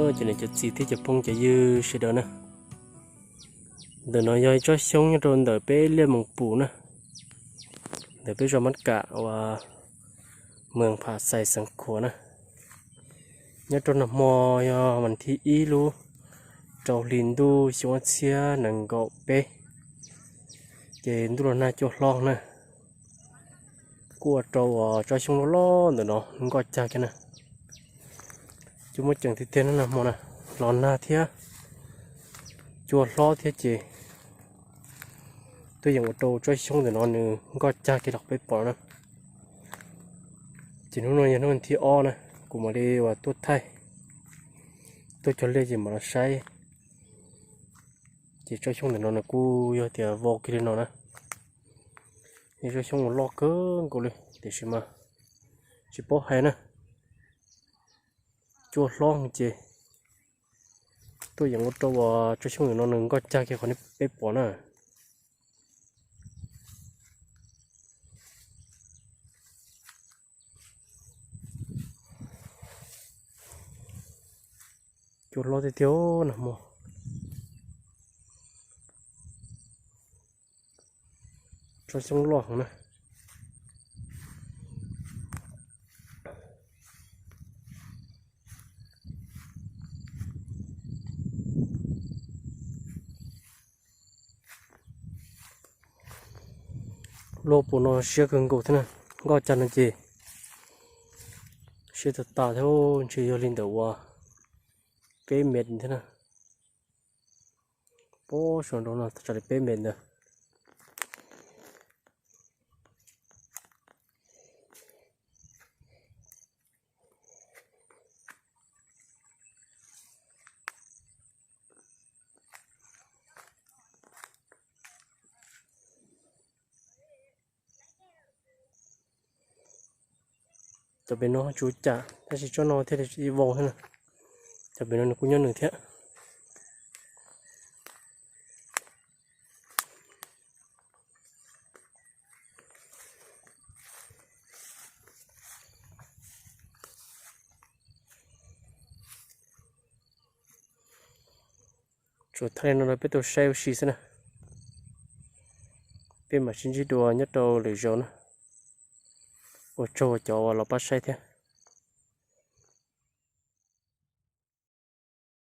Ces niam cov txiv thiab cov phooj cov ywg sawv daws na, ntawm no yog ib tsob xyoob nyob rau ntawm peb Liaj Moos Pum na, ntawm peb zos Mab Kam uas moos Pham Xais xeev Khuam na. Nyob rau nag hmo yog vas thib ib lub rau hli ntuj xyoo ob txhiab nees nkaum peb, ces ntuj los nag cua hlob na, kuj ua rau uas tsob xyoob loj loj ntawm no nkoj cag kiag na. Cua muaj ceem tiag tiag na, nag hmo na, los nag thiab cua hlob thiab ces tuaj yeem ua rau tsob xyoob ntawm no nws nkoj cag kiag li qhov peb pom na. Ces hnub no yog hnub vas thib ob na, kuv mam li uas tuaj thaij, tuaj cog liaj ces mam los saib. Ces tsob xyoob ntawm no nws kuj yog tias vau kiag li no na. Yog tsob xyoob uas loj kawg nkaus li tiam sis mas tsis paub hais na, cua hlob ces tuaj yeem ua rau uas tsob xyoob ntawm no nws nkoj cag kiag qhov peb pom na. Cua hlob tiag tiag nag hmo, tsob xyoob loj heev na. Luaj pus no siab kawg nkaus thiab na, nkoj cag no ces siab tag tas thiab, ntshe yog li ntawm uas peb mev thiab na. Pob suav nrau no txog li peb mev ntawd. Cov pem no tsis ua cas tab sis tsob no thiaj li vau thiab na. Cov pem no nws kuj nyob nws thiab. Tsuas thaij li no rau peb tau saib ua si xwb na. Peb mam sib ntsib dua nyob rau lwm zaus na. Ua tsaug cov uas los pab saib thiab.